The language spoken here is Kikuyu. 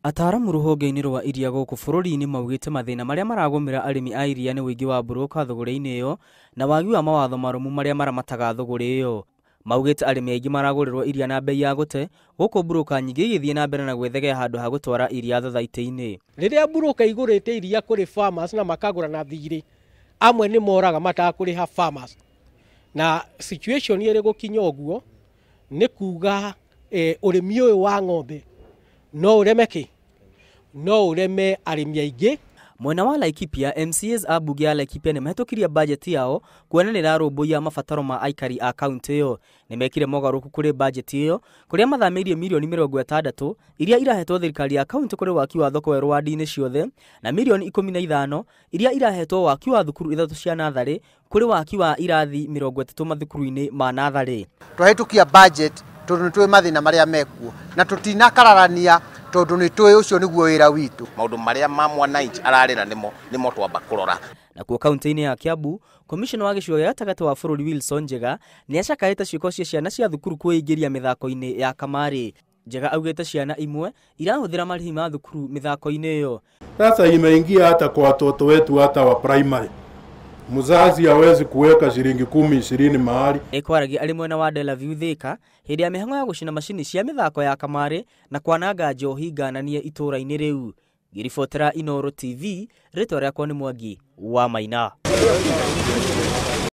Ataaramu rũhonge-inĩ rwa iria gũkũ bũrũri-inĩ maugĩte mathĩna marĩa maragũmĩra arĩmi a iria nĩ ũingĩ wa mburũka thũgũrĩ-inĩ ĩyo na wagi wa mawatho marũmu marĩa maramataga thũgũrĩ ĩyo. Maugĩte arĩmi aingĩ maragũrĩrwo iria na bei ya gũte gũkũ mburũka nyingĩ igĩthiĩ na mbere na gwĩthegea handũ ha gũtwara iria thathaitĩ-inĩ. Rĩrĩa mburũka igũrĩte iria kũrĩ farmers na makagũra na thirĩ, amwe nĩ moraga matakũrĩha farmers. Na situation ĩrĩ gũkinya ũguo nĩ kuga ũrĩmi ũyũ wa ng'ombe no ũreme kĩ? No ũreme arĩmi aingĩ. Mwena wa Laikipia, MCAs a mbunge ya Laikipia nĩ mahĩtũkirie bajeti yao kuona nĩ ĩrarũmbũiya mabataro ma aikari a kaunti ĩyo. Nĩ mekire mogarũrũku kũrĩ bajeti ĩyo kũrĩa mathamĩirie mirioni 60 iria irahetwo thirikari ya kaunti kũrĩ waki wa thoko werũ wadi-inĩ ciothe na mirioni 15 iria irahetwo waki wa thukuru 3 cia natharĩ kũrĩ waki wa irathi 30 mathukuru-inĩ ma natharĩ. Twahĩtũkia budget tondũ nĩ tũĩ mathĩna marĩa mekuo na tũtinakararania tondũ nĩ tũĩ ũcio nĩguo wĩra witũ. Maũndũ marĩa ma mwananchi ararĩra nĩmo twamba kũrora. Nakuo kaunti-inĩ ya Kiambu, komishona wa gĩcigo gĩa gatagatĩ wa bũrũri Wilson Njega nĩ acakaĩte ciĩko cia ciana cia thukuru kwĩingĩria mĩthako-inĩ ya kamarĩ. Njega augĩte ciana imwe irahũthĩra marĩhi ma thukuru mĩthako-inĩ ĩyo. Sasa imeingia hata kwa watoto wetu hata wa primary. Mzazi hawezi kuweka shilingi 10 20 mahali. Ĩkwaragia arĩ mwena wa Delaview Thika hĩndĩ ya mĩhang'o ya gũcina macini cia mĩthako ya kamarĩ na kwananga njohi ngananie itũũra-inĩ rĩu. Ngĩribotera Inooro TV, rĩtwa rĩakwa nĩ Mwangi wa Maina.